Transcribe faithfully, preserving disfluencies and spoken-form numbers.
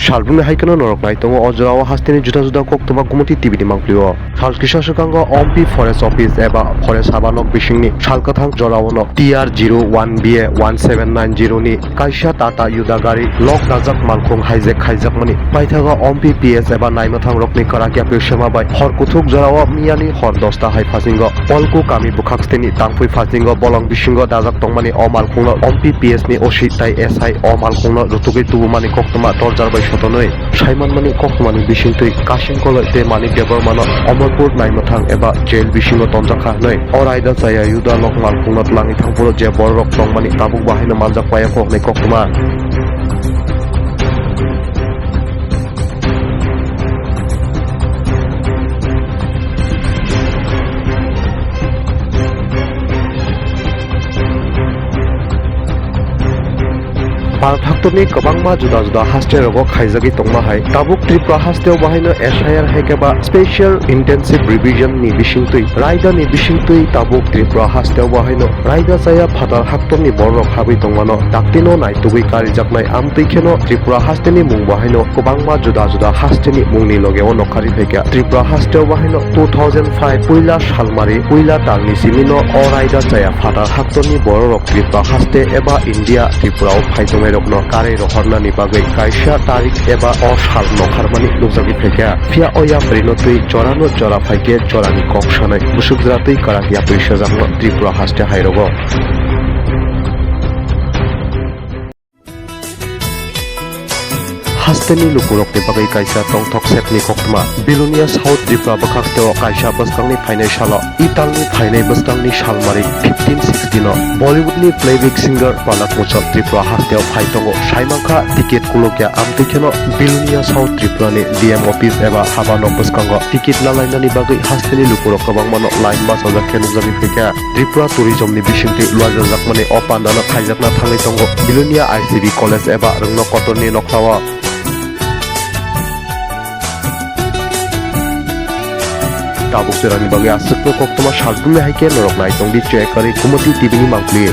Salbumni hai kheno norok nai tongo o jorao hasteni juda juda koktwma Gumoti T V ni mangpli o. Sal kisa swkango Ompi Forest Office eba Forest Habanok bisingni sal kwthang jorao no T R zero one B A one seven nine zero ni kaisa Tata Yuda gari lok dajak malkhung hijack khaijakmani paithago Ompi P S eba naimwthang rokni kwrak yapri sema bai hor kuthuk jorao miyani hor dosta hai phasingo Polku kami bwkhak steni tangpui phasingo bolong bisingo dajak tongmani o malkhungno Ompi P S ni O C tai S I o malkhungno rutugwi tubumani koktwma torjar bai sotonwi. Saimanmani koktwmani bisingtwi Kasim Koloi tei Manik Debbarmano Omorpur naimwthang eba jail bisingo tonjakha hwnwi o raida chaya Yuda lok malkhungno twlangwi thangphuru je bororok tongmani tabuk bahaino manjak paiya kho hwnwi koktwma. Bharat haktorni kwbangma juda juda haste rogo khaijagwi tongma hai tabuk Tripura hasteo bahaino S I R hai khe ba Special Intensive Revision ni bisingtwi raida ni bisingtwi tabuk Tripura hasteo bahaino raida chaya phatar haktorni bororok habwi tongmano daktino naitugwi karijaknai amtwi kheno Tripura hasteni mung bahaino kwbangma juda juda hasteni mungni logeo nokharwi phaikha. Tripura hasteo bahaino two thousand five puila salmari puila talni simino o raida chaya phatar haktorni bororok Tripura haste eba India Tripurao phai tongnairokno karwi rohornani bagwi kaisa tarik eba o sal nokharmani nukjagwi phaikha. Phiya o yaprino twi jorano jora phaikhe jorani kok sanai bwswk jora twi kwrak yapri sajakno Tripura haste hairogo. Hasteni lukurokni bagwi kaisa tongthok sepni koktwma. Belonia South Tripura bwkhakteo kaisa bwskangni phainai salo, Italni phainai bwskangni salmari fifteen sixteen o Bollywoodni playback singer Palak Muchal Tripura hasteo phai tongo. Saimankha ticket kulukya, amtwi kheno Belonia South Tripurani D M office eba habanok bwskango ticket nalainani bagwi hasteni lukurok kwbangmano line bachajak khe nukjagwi phaikha. Tripura tourism ni bisingtwi luajajakmani o pandano khaijakna thangwi tongo Belonia I C B college eba rwngno kotorni nokhrao. Tabuk jorani bagwi aswkno koktwma salbumni hai khe norok nai tongdi Chekari Gumoti T V ni mangpli.